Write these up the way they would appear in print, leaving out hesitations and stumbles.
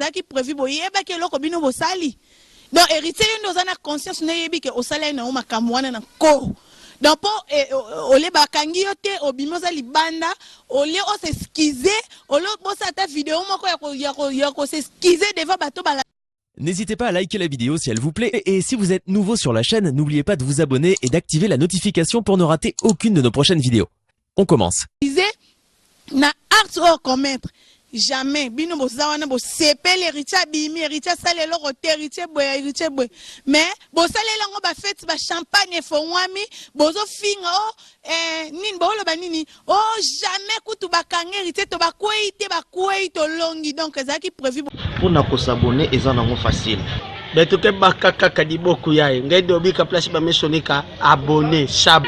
Ezalaki prevu, boyebaki eloko bino bosali. Donc Heritier, yo nde oza na conscience, nde oyebi ke osalaki na yo makambo wana na nko. Donc mpo olie bakangi yo te, obimi, oza libanda, olie os'excuse, olie bosala ata video moko ya kos'excuse devant bato bala. N'hésitez pas à liker la vidéo si elle vous plaît et si vous êtes nouveau sur la chaîne, n'oubliez pas de vous abonner et d'activer la notification pour ne rater aucune de nos prochaines vidéos. On commence. Na acte oyo commettre, jamais bino boza wana bosepeli, Héritier abimi, Héritier asali eloko te, Héritier boye, Héritier boye, mais bosaleli yango bafeti, bachampagne efongwami, bozofinga o nini, booloba nini o jamais kutu bakanga Héritier to bakwei te, bakwei, tolongi. Donc ezalaki prévu. Mpona kos'abonner eza nango facile. Beto ke baka kaka liboku ya ye ngai dobika place bamesonika abonné sab,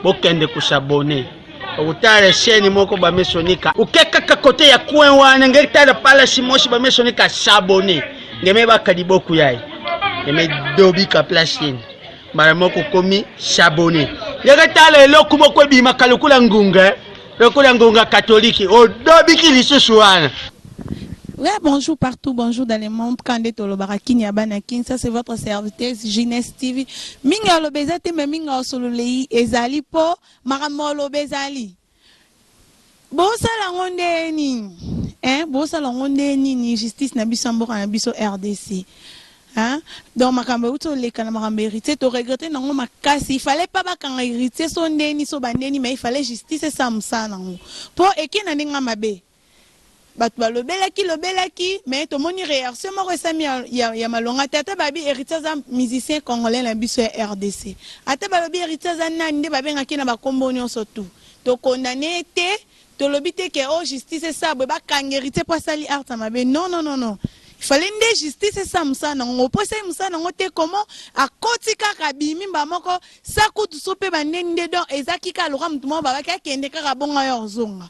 bokende kos'abonner, okotala chaîne moko bamesonika oke kaka kote ya coin wana, ngai tala palasi mosi bamesonika s'abonner, ngeme baka liboku ya ye, ngeme dobika place yeni, mbala moko okomi s'abonner. Ngeke tala eloko moko ebimaka lokola ngunga, lokola ngunga katolike, odobiki lisusu wana. Ouais, bonjour partout, bonjour dans le monde. Kande tolobaka Kini ya bana Kin, ça c'est votre serviteuse Jeunesse TV. Minga oloba eza te, mais minga osololei ezali po makambo oloba ezali. Bosala yango nde nini? Hein? Bosala yango nde nini justice na biso ya mboka na biso RDC? Hein? Donc makambo euti oleka na makambo Héritier, to regretter nango makasi. Il fallait pas bakanga Héritier so ndeni so bandeni, mais il fallait justice esala mosala nango. Po eke na ndenge mabe. Bato balobelaki lobelaki, mais tomoni réaction moko esami ya malonga te. Ata babi Héritier aza musicien congolais na biso ya RDC, ata balobi Héritier aza nani, nde babengaki na bakombo nyonso, tu tokondane te, tolobi te ke o justice esala boye, bakanga Héritier mpo asali acte ya mabe. Non, non, non, non, il fallait nde justice esala mosala nango, mpo esali mosala nango te. Comment akoti kaka, abimi mba moko sa kutu so mpe bandeni nde? Donc ezaki kaka lokwa motu moko babaki akende kaka bongo, ayo ozonga.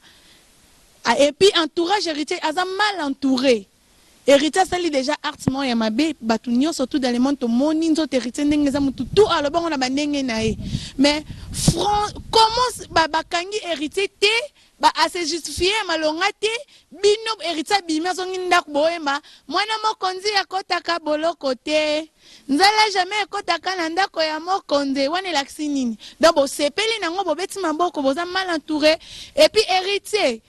Ah, et puis entourage Héritier aza mal entouré. Héritier asali déjà acte moko ya mabe, bato nyonso tout dans le monde tomoni nzoto Héritier ndenge eza, motu tout alobango na bandenge na ye. Mais franc, comment bakangi Héritier te, ba ase justifie malonga te? Bino Héritier abimi, azongi ndako, boyemba mwana mokonzi akɔtaka boloko te, nzala jamais ekɔtaka na ndako ya mokonzi. Wana elakisi nini? Donc bosepeli nango, bobeti maboko, boza mal entouré. Et puis Héritier,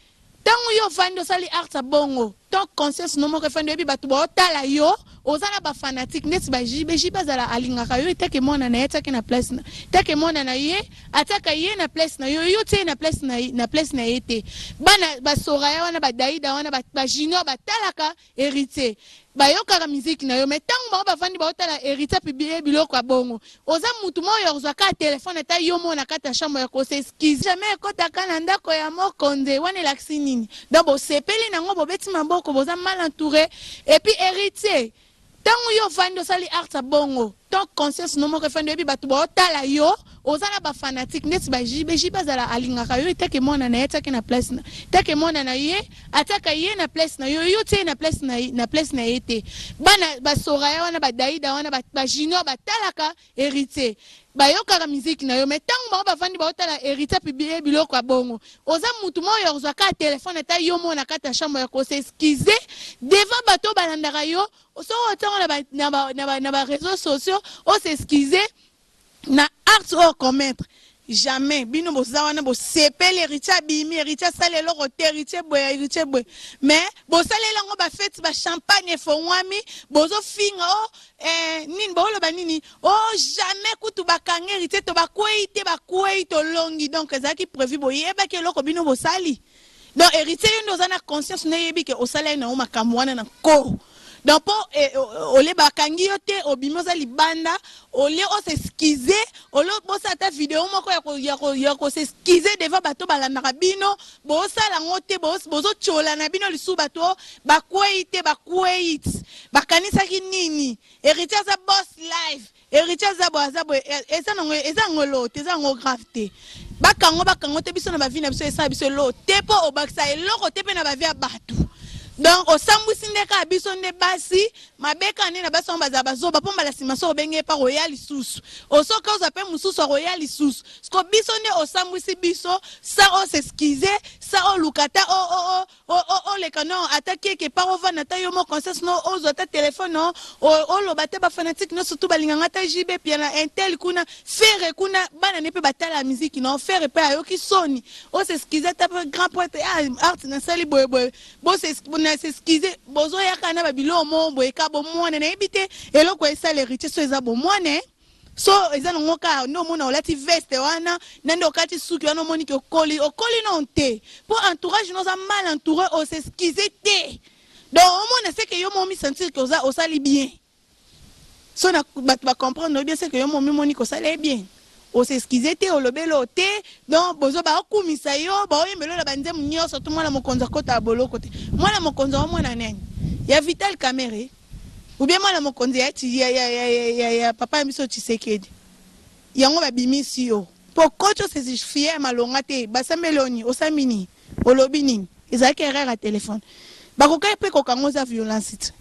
ntango yo ofandi osali acte bongo, to conscience no moko efandi, oyebi bato baotala yo, oza na bafanatike ndeti bajibe jibe azala alingaka yo etake mwana na ye, atiaki na place na etake mwana na ye, atiaka ye na place na yo, yo tie ye na place na ye te. Bana basoraya wana, badaida wana, bajunior batalaka Héritier, bayokaka miziki na yo, mais ntango bango bavandi baotala Héritier publie biloko ya bongo, oza mutu moko oyo ozwaka telefone, ata yo moko na kati ya chambre ya kos'excuse, jamais ekɔtaka na ndako ya mokonzi. Wana elakisi nini? Donc bosepeli nango, bobeti maboko, boza mal entouré. Et puis Héritier, ntango yo ofandi osali acte bongo, to conscience no moko efandi, oyebi bato baotala yo, oza na bafanatike ndeti bajibe jibe azala alingaka yo etake mwana na ye, atiaki na place na etake mwana na ye, atiaka ye na place na yo, yo tie ye na place na ye te. Bana basoraya wana, badaida wana, bajunior batalaka Héritier, bayokaka miziki na yo, mais ntango bango bavandi baotala Héritier publie biloko ya bongo, oza mutu moko oyo ozwaka telefone, ata yo moko na kati ya chambre ya kos'excuse devant bato oyo balandaka yo, soki otiango na baréseaux sociaux, os'excuse na acte oyo commettre, jamais bino boza wana bosepeli, Héritier abimi, Héritier asali eloko te, Héritier boye, Héritier boye, mais bosaleli yango bafeti, bachampagne efongwami, bozofinga o nini, booloba nini o jamais kutu bakanga Héritier to bakwei te, bakwei, tolongi. Donc ezalaki prévu, boyebaki eloko bino bosali. Donc Héritier, yo nde oza na conscience, nde oyebi ke osalaki na yo makambo wana na nko. Donc mpo olie bakangi yo te, obimi, oza libanda, olie os'excuse, olie bosala ata video moko ya kos'excuse devant bato balandaka bino, bosala yango te, bozotiola na bino lisusu bato bakwei te, bakwei, bakanisaki nini? Héritier aza boss live, Héritier aza boye, aza boye, eza nango, eza yango eloko te, eza yango grave te. Bakango, bakango te, biso na bavie na biso esala biso eloko te, mpo obakisa eloko te mpe na bavie ya bato. Donc osambwisi nde kaka biso nde basi mabe kaka nde na basi yango bazala bazoba mpo mbala nsima soki obenge ye mpe akoya lisusu osoki ozwa mpe mosusu akoya lisusu siko biso nde osambwisi biso sa os'excuse sa oluka ata oleka no ata quelque part ovanda ata yo mo conscience no ozwa ata telefone no oloba ata bafanatike nyonso tu balinganga ata JB Mpiana intel kuna Ferre kuna bana ne mpe batala miziki no Ferre mpe ayoki soni os'excuse ata mpe grand prêtre ah, art nasali boyeboye nas'excuse bozoyaka na babiloko moko boye ka bomwana nayebi te eloko esala Héritier so eza bomwana so eza nango kaka nde omona olati veste wana na nde okati suki wana omoni ke okoli okoli non te mpo entourage no oza mal entouré os'excuse te. Donc omona seke yo mo omisentir ke oza osali bien so na bato bacomprendre oyo bien seke yo mo omimoni kosala ye bien os'excuse te olobeli o te. Donc bozo baokumisa yo baoyembela na banzembo nyonso to mwana mokonzi akota ya boloko te. Mwana mokonzi ao mwana nani ya Vital Kamerhe ou bien mwana mokonzi ya papa ya biso Tshisekedi yango babimisi yo mpo koti os'excuse ya malonga te basambeli oni osami nini olobi nini ezalaki erreur ya telefone bakokaki mpe kokanga oza violence te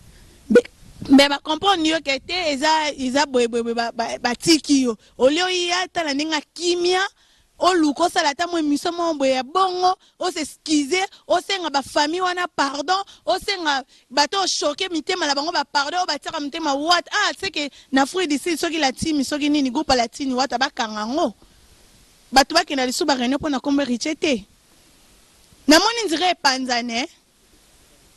me bacomprendre yo ke te eza boyeboyeboye batiki yo olie oya ata na ndenge akimia oluka osala ata mwa émission moko boye ya bongo os'excuse osenga bafamille wana pardon osenga bato ochoquer mitema na bango bapardon oyo batiaka motema wat ah seke na Afrique du Sud soki latimi soki nini groupe latini wata bakanga yango bato bakenda lisusu baréunion mpo na kombo Héritier te. Namoni nzira epanzane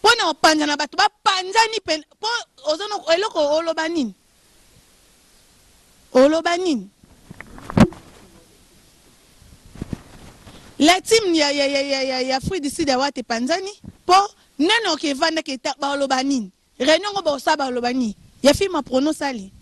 mpo na kopanzana bato bapanzani pene mpo oza eloko oloba nini oloba nini la team ya Afrique du Sud awa te epanzani mpo nani oke evandaki eta baloba nini réunion ngo bosala baloba nini ya film prono sali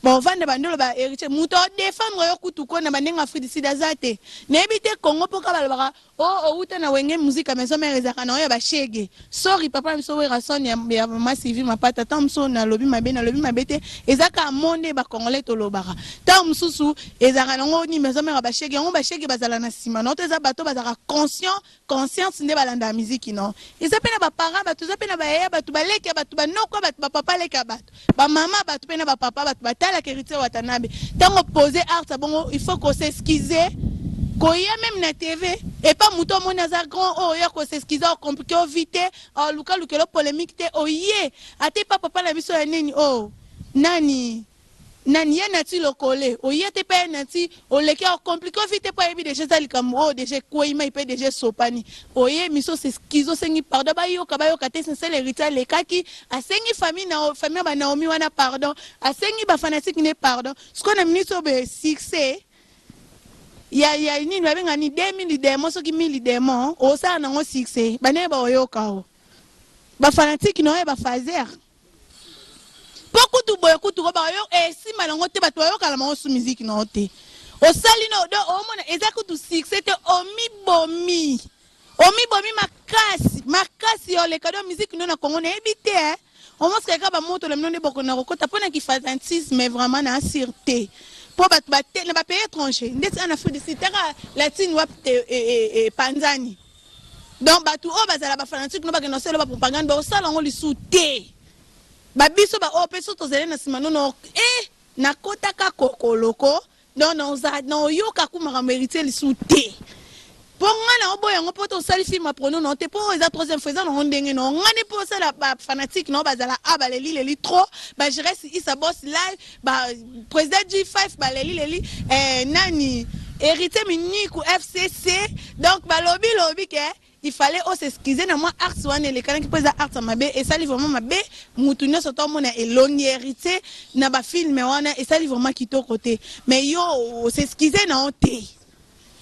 bovanda bandi oloba Héritier moto odéfendre yo kutu ko na bandenge Afrique du Sud aza te. Nayebi te Congo mpoka balobaka o outa na Wenge Musica Maison Mère ezalaka na oyo ya bashege. Sorry papa na biso Werrason ya mama Sylvie Mapata ntango mosusu nalobi mabe nalobi mabe te eza kaka mo nde bacongolais tolobaka ntango mosusu ezalaka nango ni Maison Mère ya bashege yango bashege bazala na nsima no to eza bato bazalaka conscient conscience nde balandaka miziki no eza mpe na baparent bato eza mpe na bayaya bato baleki ya bato banoko bato bapapa leki ya bato bamama bato mpe na bapapa bato batalaka Héritier Watanabe. Ntango pose art bongo il faut kos'excuse koya même na TV epa moto omoni aza grand oyo oya kos'excuse ocompliquer ovi te olukalukela polémique te oye ate epa papa na biso ya nini oyo nani nani ye nati lokole oye te mpe ye nati oleki ocompliquer ovi te mpo ayebi deja eza likambo oyo deja ekwei mai mpe deja esopani oye miso s'excuse osengi pardon bayoka bayoka te sincere Héritier alekaki asengi famille na famille ya banaomi wana pardon asengi bafanatike ne pardon. Sikoyo na minute oyo boye succès ya nini babenga ni 2000 démon soki 1000 démon osala nango succès banene baoyoka o bafanatike na oyo bafaser mpo kutu boye kutu ko bayo esimba nango te bato bayokala bango su miziki nango te osali no do omona eza kutu succès te omibomi omibomi makasi makasi oleka do miziki no na Kongo nayebi te eh. Omoska kaka bamoto na bino nde bokona kokota mpo na kifanatisme vraiment na asire te mpo bato bate na bapays étranger ndeti en Afrique du Sud taka latine wapi te epanzani. Donc bato oyo bazala bafanatike no bakenda kosala bapropagande bakosala yango lisusu te babiso baoyo mpe so tozali na nsima nono e nakotaka kokoloko donc naoyoka ku makambo Héritier lisusu te mpo nga na oboya yango mpo tosali film prono na te mpo oyo eza troisième fois eza nango ndenge na nga nde mpo osala bafanatike nao bazala a baleli leli trop bagéresse isa boss live ba président G5 baleli leli nani Héritier Miniku FCC donc balobi lobi ke il fallait os'excuse na mwa art wana elekanaki mpo eza art ya mabe esali vraiment mabe mutu nyonso tomona elongi Héritier na bafilme wana esali vraiment kitoko te mais yo os'excuse na yo te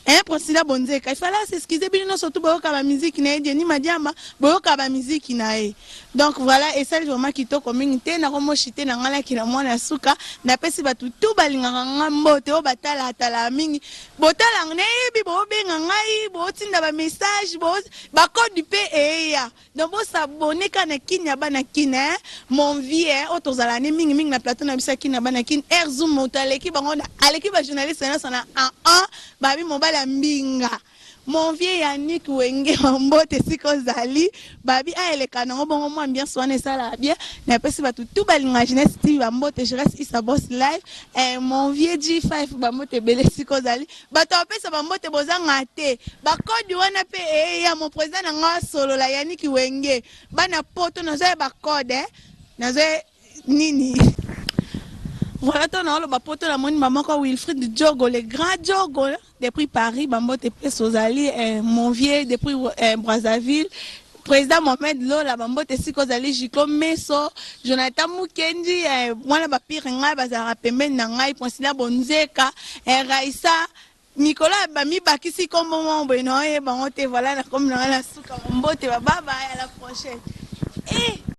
hein. Priscilla Bonzeka il fallait s'excuser bino nyonso tu boyoka bamiziki na ye Jenny Madiamba boyoka bamiziki na ye. Donc voilà esali vraiment kitoko mingi te nakomoshi te na ngai naki na mwana suka napesi bato tu balingaka nga mbote oyo batalatala mingi botala nayebi bobenga ngai botinda bamessage bacode mpe eya. Donc bosabone kaka na Kini ya bana Kini eh? Mon vie eh? Oyo tozala ne mingimingi na plateau na biso ya Kini ya bana Kini air zoom moto aleki bango aleki bajournaliste nyonso na 1 babi mobali ya mbinga. Mon vieux Yannick Wenge, mbote esika ozali. Babi ayeleka nango bongo, mwa ambiance wana esalaka bien. Napesi bato tu balinga Jeunesse TV bambote. Je reste Isa Boss Live. Mon vieux G5, bambote ebele esika ozali. Bato bapesa bambote, bozanga te bakodi wana mpe eya. Mon président na nga asolola, Yannick Wenge, bana Poto nazoya bakode, eh? Nazoya nini. Voilà, to naoloba Poto, namoni bamoko Wilfrid Diogo, le grand Diogo depuis Paris, bambote place ozali. Mon vieux depuis Brazzaville, président Mohamed Lola, bambote esika ozali. Jiko Meso, Jonathan Mukendi, mwana bapire ngai bazalaka pembeni na ngai, Princila Bonzeka, Raisa mikolo bamibakisi nkombo moko boye na oyeba yango te. Voilà, nakomi na ngai na suka. Mbote, bababa, à la prochaine, eh.